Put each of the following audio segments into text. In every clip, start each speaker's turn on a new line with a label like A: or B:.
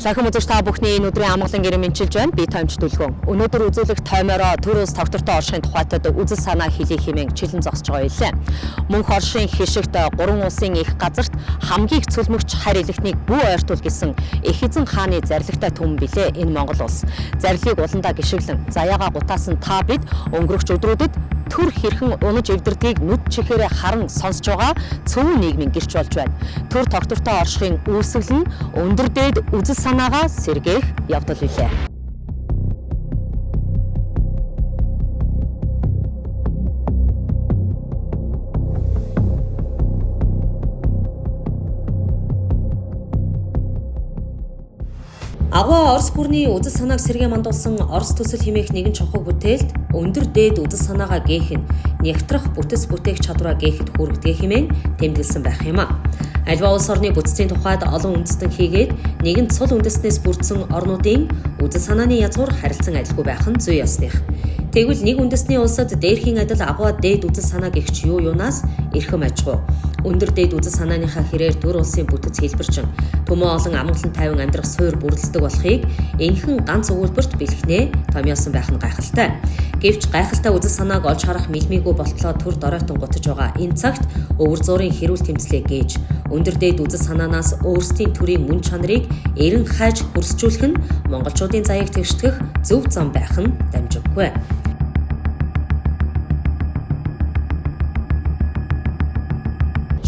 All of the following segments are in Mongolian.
A: Лахим үзэгч та бүхний энэ өдрийн амгалан гэрээ мэдчилж байна. Би Томч Дүлгөн. Өнөөдөр үзүүлэх тоймороо төр улс тогтвортой оршихын тухайтад үзэл санаа хэлий хэмээн чилэн зогсож байгаа байлаа. Мөнх оршин хишигт гурван улсын их газарт хамгийн их цөлмөгч харь элэгтнийг бүү ойртуул гэсэн их эзэн хааны зарилгатай түмэн билээ энэ Монгол улс. Зарилгийг уландаа гიშгэлэн заяагаа гутаасан та бид өнгөрөх өдрүүдэд төр хэрхэн унаж эвдэрдгийг нүд чихээрээ харан сонсож байгаа цөөн нийгмийн гэрч болж байна. Төр тогтвортой оршихын үүсгэл нь өндөр дээд үзэл санаагаа сэргээх явдал билээ. Агуа Орос гүрний үзэл санааг сэргээ мандуулсан Орос төсөл хэмээх нэгэн чухал бүтээлд өндөр дээд үзэл санаагаа гээх нь нягтрах бүтэц бүтээх чадвараа гээхэд хүргэдэг хэмээн тэмдэглэсэн байх юм а. Альва улс орны бүтцийн тухайд олон үндэстэн хийгээд нэгэн цул үндэстнээс бүрдсэн орнуудын үзэл санааны язгуур харилцан адилгүй байх нь зүй ёсных. Тэгвэл нэг үндэсний улсад дээрхийн адил агуа дээд үзэл санаа гихч юу юунаас эрхэм аж ахуй. Өндөр дээд үзэл санааныхаа хэрээр төр улсын бүтэц хэлбэрчин төмөн олон амгалан тайван амьдрах суур бүрэлддэг болохыг энхэн ганц өгүүлбэрт бэлхнээ томьёосон байх нь гайхалтай. Гэвч гайхалтай үзэл санааг олж харах мэлмийгүй болтлоо төр доройтон гутаж байгаа энэ цагт өвөр зуурын хэрүүл тэмцлээ гээж өндөр дээд үзэл санаанаас өөрсдийн төрийн мөн чанарыг эрен хайж хөрсжүүлэх нь монголчуудын заяаг тэгштгэх зөв зам байх нь дамжиггүй.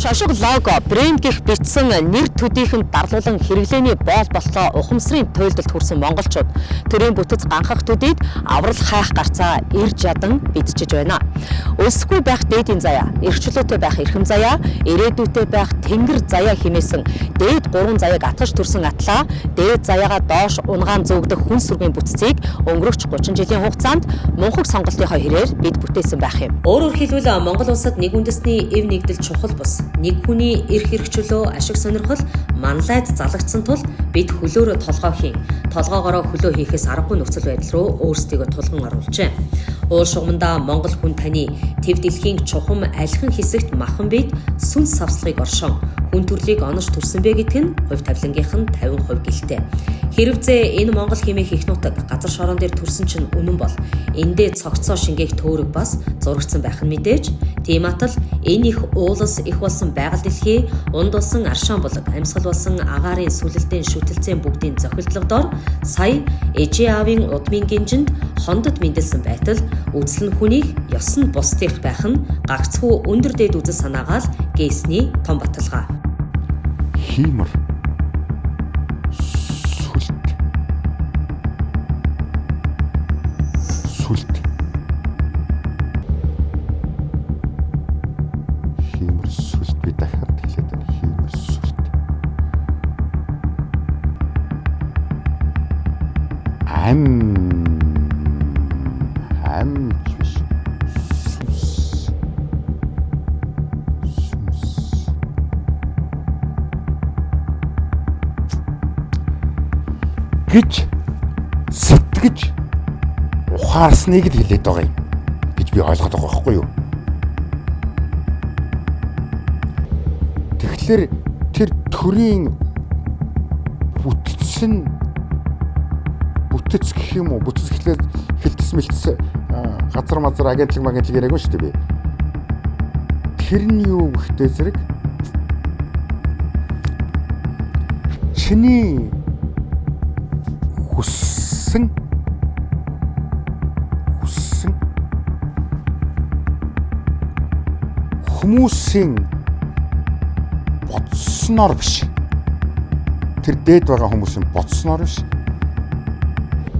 A: Шошго лого, брэнд гэх бичсэн нэр төдийхөнд дарлуулан хэрэглээний боол болтлоо ухамсарын туйлдалд хүрсэн монголчууд төрийн бүтэц ганхах төдийд аврал хайх гарцаа ирж ядан бидчиж байна. Өлсгүй байх дээдийн заяа, эрхчлөөтэй байх эрхэм заяа, ирээдүйтэй байх тэнгэр заяа хэмээсэн дээд гурван заяаг атгаж төрсөн атлаа дээд заяагаа доош унгаан зөөгдөх хүн сүргийн бүтцийг өнгөрөх 30 жилийн хугацаанд мунхаг сонголтынхоо хэрээр бид бүтээсэн байх юм. Өөрөөр хэлбэл Монгол улсад нэг үндэсний эв нэгдэл чухал бус нэг хүний эрх хэрэгчлөө ашиг сонирхол манлайд залгагдсан тул бид хөлөөрөө толгой хийн толгоогоороо хөлөө хийхээс аргагүй нөхцөл байдал руу өөрсдийгөө тулган оруулжээ. Уул шугамдаа Монгол хүн таны төв дэлхийн чухам алхин хэсэгт махан бид сүнс савслагыг оршон хүн төрлийг онош төрсөн бэ гэдг нь хувь тавилангийнх нь 50% гэлтэй. Хэрвээ энэ Монгол хэмээх их нутаг газар шорон дээр төрсөн чинь үнэн бол эндээ цогцоо шингээх төөрөг бас зурагдсан байх нь мэдээж. Тийм атал энэ их уулас их болсон байгаль дэлхий унд болсон аршаан булаг амьсгал болсон агаарын сүлэлтийн шүтэлцэн бүгдийн зохилдлого дор сая ээжээ аавын удмын гинжинд хондод мэндэлсэн байтал үзэл нь хүнийх ёс нь бусдых байх нь гагцхүү өндөр дээд үзэл санаагаа л гээсний том баталгаа.
B: Хиймор сүлт сүлт хиймор сүлт би дахиад хэлээд байна. Хиймор сүлт ам ч биш сүнс сүнс гэж сэтгэж ухаарсныг л хэлээд байгаа юм гэж би ойлгоод байгаа байхгүй юу? Тэгэхээр тэр төрийн бүтц нь бүтэц гэх юм уу? Бүтэц гэхлээр хилтэс мэлтэс газар мазар агентлаг магентлаг яриаггүй шүү дээ би. Тэр нь юу гэхтэй зэрэг чиний хүссэн хүссэн хүмүүсийн бодсноор биш. Тэр дээд байгаа хүмүүсийн бодсноор биш.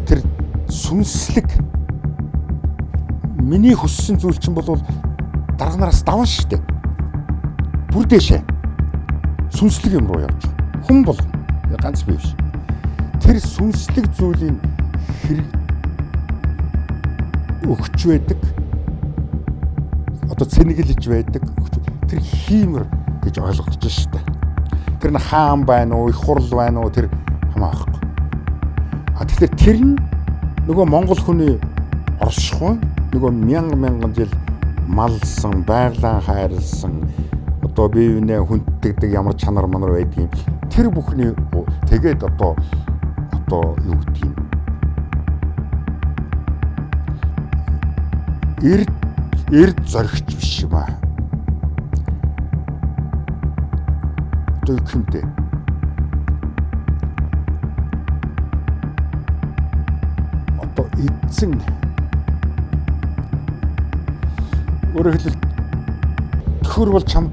B: Тэр сүнслэг миний хүссэн зүйл чинь бол дарга нараас даван шүү дээ. Бүр дээшээ. Сүнслэг юм руу явж байгаа. Хүн болгон ганц би биш. Тэр сүнслэг зүйлийн хэрэг өгч байдаг. Одоо цэнэглэж байдаг. Тэр хиймэр гэж ойлгогдож штэ. Тэр нь хаан байна уу, их хурл байна уу, тэр хамаахгүй. А тэгэхээр тэр нь нөгөө монгол хүний оршихуй нөгөө мянган мянган жил малсан, байглаа хайрлсан, одоо бие биенээ хүнддэгдэг ямар чанар манар байдгийг тэр бүхний тэгээд одоо юу гэдэг юм, эрд зоригч биш юм аа. Одоо юу гэмдэ? Одоо эзэн өөрөөр хэлбэл төхөр бол чамд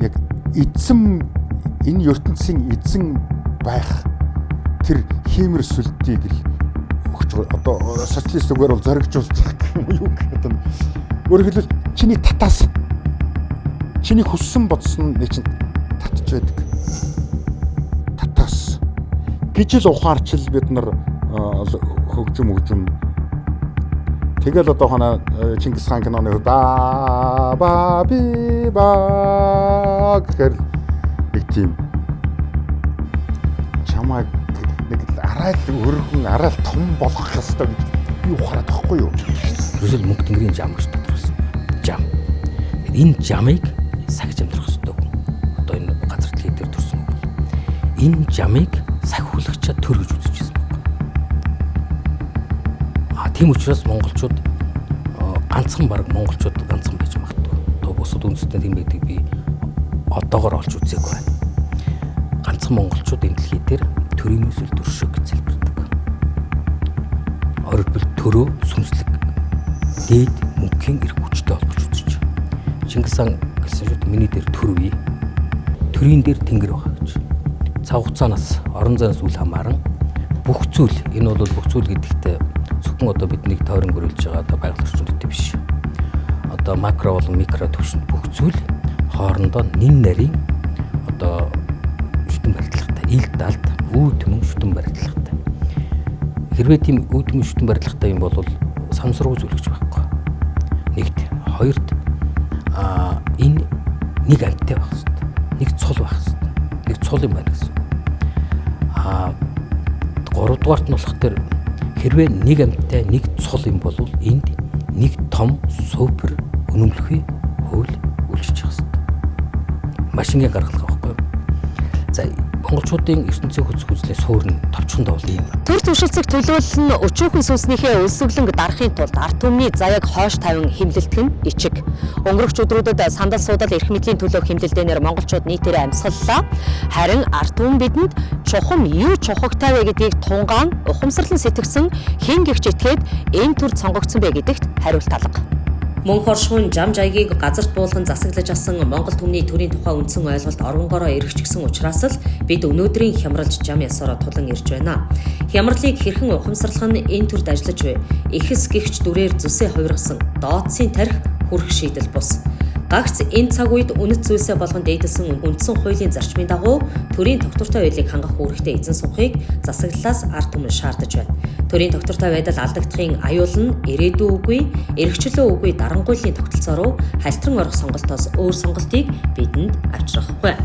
B: яг эзэн энэ ертөнцийн эзэн байх тэр хиймэр сүлдийг л өгч одоо социалист үгээр бол зоригжуулж байгаа юм юу гэдэг нь. Өөрөөр хэлбэл чиний татаас чиний хүссэн бодсон нэг чинь татж байдаг. Татаас гэж л ухаарчил бид нар хөгжим тэгэл одоо хана Чингис хаан киноны ба ба би ба гэхээр нэг тийм чамайг нэг араал өргөн араал том болгох ёстой гэж би ухаарад байхгүй юу?
C: Ерөөсөө мөнгө тэнгэрийн жам гэж тодорхойлсон. Жам. Энэ жамыг сахиж амьдрах ёстой хүн. Одоо энэ газар дэлхий дээр төрсөн хүн. Энэ жамыг сахиулагчаа төр гэж үзэж байсан байхгүй. А тийм учраас монголчууд ганцхан баг монголчууд ганцхан байж магадгүй. Одоо бусад үндэстнүүд тийм байдгийг би одоогор олж үзээгүй байна. Ганцхан монголчууд энэ дэлхий дээр төрийн эсвэл төршөг гэж залбирдаг. Өөрөөр төрөө сүнслэг дээд мөнхийн эрх хүчтэй холбож үзэж. Чингис хаан гэсэн шүүд миний дээр төр бий. Төрийн дээр тэнгэр байгаа гэж. Цаг хугацаанаас орон зайнаас үл хамааран бүх зүйл, энэ бол бүх зүйл гэдэгтээ зөвхөн одоо бидний тойрон гөрөлж байгаа одоо байгаль орчин биш. Одоо макро болон микро түвшинд бүх зүйл хоорондоо нэн нарийн одоо шүтэн барилгатай, ил далд үү төмөн шүтэн барилгатай. Хэрвээ тийм үү төмөн шүтэн барилгатай юм бол самсруу зүйл гэж байхгүй. Нэгт, хоёрт энэ нэг амьттай байх хэрэгтэй. Нэг цул байх хэрэгтэй. Нэг цул юм байна гэсэн. Гуравдугаарт нь болох тэр хэрвээ нэг амьттай нэг цул юм бол энд нэг том супер үнэмлэхүй хууль үйлчилж байгаа хэрэгтэй. Машингийн гаргалгаа байхгүй юу? За монголчуудын ертөнцийн хөцөх үзлийн суурь нь товчхондоо бол ийм.
A: Төр төвшилцэх төлөөлөл нь өчүүхэн сүнснийхээ өлсгөлөнг дарахын тулд ард түмний заяаг хойш тавин хэмлэлтэх нь ичиг. Өнгөрөх өдрүүдэд сандал суудал эрх мэдлийн төлөө хэмлэлдээнээр монголчууд нийтээрээ амьсгаллаа. Харин ард түмэн бидэнд чухам юу чухагтай вэ гэдгийг тунгаан ухамсарлан сэтгсэн хэн гихч итгээд энэ төр сонгогдсон бэ гэдэгт хариулт алга. Мөн хоршгун жам жаягийг газарт буулган засаглаж асан Монгол түмний төрийн тухай үндсэн ойлголт оронгороо эргэжчихсэн учраас л бид өнөөдрийн хямралж жам ясаараа тулан ирж байна. Хямралыг хэрхэн ухамсарлах нь энэ төрд ажиллаж буй эхэс гихч дүрээр зүсээ хувиргасан дооцын тарих хүрх шийдэл бус. Гагц энэ цаг үед үнэт зүйлсээ болгон дээдэлсэн үндсэн хуулийн зарчмын дагуу төрийн тогтвортой байдлыг хангах үүрэгтэй эзэн сунхыг засаглалаас ард түмэн шаардаж байна. Төрийн тогтвортой байдал алдагдахын аюул нь ирээдүй үгүй, эрхчлөө үгүй дарангуйлын тогтолцоо руу халтран орох сонголтоос өөр сонголтыг бидэнд авчрахгүй.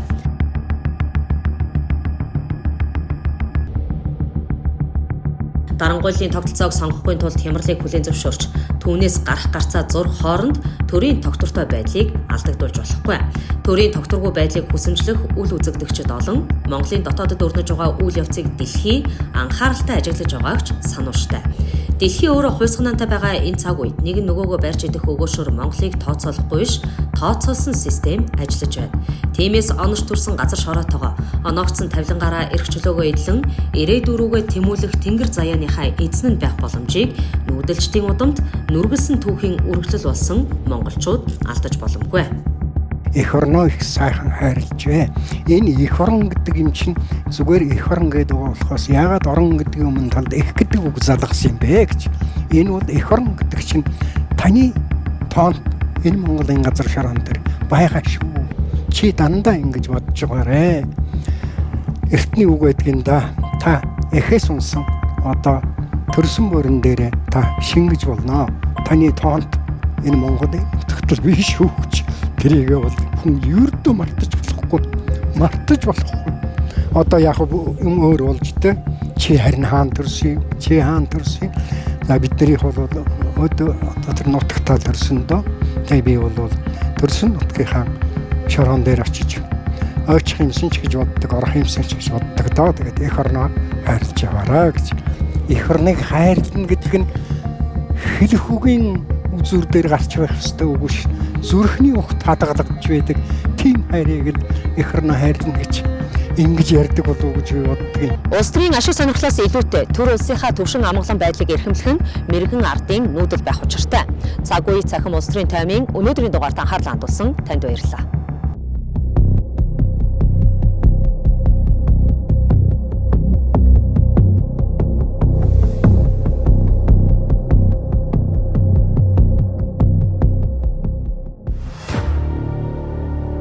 A: Дарангуйлын тогтолцоог сонгохгүй тулд хямралыг хүлээн зөвшөөрч түүнээс гарах гарцаа зурх хооронд төрийн тогтвортой байдлыг алдагдуулж болохгүй. Төрийн тогтворгүй байдлыг хүсэмжлэх үл үзэгдэгчид олон Монголын дотоодод өрнөж байгаа үйл явцыг дэлхий анхааралтай ажиглаж байгаагч санууштай. Дэлхий өөрөө хуйсганаантай байгаа энэ цаг үед нэг нь нөгөөгөө барьж идэх өгөөшөр Монголыг тооцоолохгүй биш, тооцоолсон систем ажиллаж байна. Тиймээс онож төрсэн газар шороотойгоо оноогдсон тавилангаараа эрх чөлөөгөө эдлэн ирээдүй рүүгээ тэмүүлэх тэнгэр заяаныхаа эзэн нь байх боломжийг нүүдэлчдийн удамд нүргэлсэн түүхийн үргэлжлэл болсон монголчууд алдаж боломгүй.
D: Эх орноо их сайхан хайрлажээ. Энэ эх орон гэдэг юм чинь зүгээр эх орон гэдэг болохоос яагаад орон гэдэг өмнө талд эх гэдэг үг залгасан юм бэ гэж. Энэ бол эх орон гэдэг чинь таны тоонд энэ Монголын газар шороон дээр байгаа шүү. Чи дандаа ингэж бодож байгаарэ. Эртний үг байдгийн да. Та эхээс унсан одоо төрсөн борон дээр та шингэж болно. Таны тоонд энэ Монголын нутагт биш шүү гэж. Тэрийгээ бол хүн ердөө мартаж болохгүй. Мартаж болохгүй. Одоо яг юм өөр болж тэ чи харин хаан төрсөн, чи хаан төрсөн. За биднийх бол өдөө одоо тэр нутагтаа төрсөн дөө. Тэгээ би бол төрсөн нутгийнхаа шорон дээр очиж ойчих юмсан ч гэж боддог, орох юмсан ч гэж боддог доо. Тэгээд эх орноо хайрлаж яваарай гэж. Эх орныг хайрлана гэдэг нь хэлэх үгийн үзүүр дээр гарч байх ёстой үг биш. Зүрхний ухт хадгалагдж байдаг тийм хайрыг л эх орноо хайрлана гэж ингэж ярьдаг болов уу гэж би боддог юм.
A: Улс төрийн ашиг сонирхлоос илүүтэй төр улсынхаа төвшин амгалан байдлыг эрхэмлэх нь мэрэгэн ардын нүүдэл байх учиртай. Цаг үе цахим улс төрийн таймын өнөөдрийн дугаард анхаарлаа хандуулсан танд баярлалаа.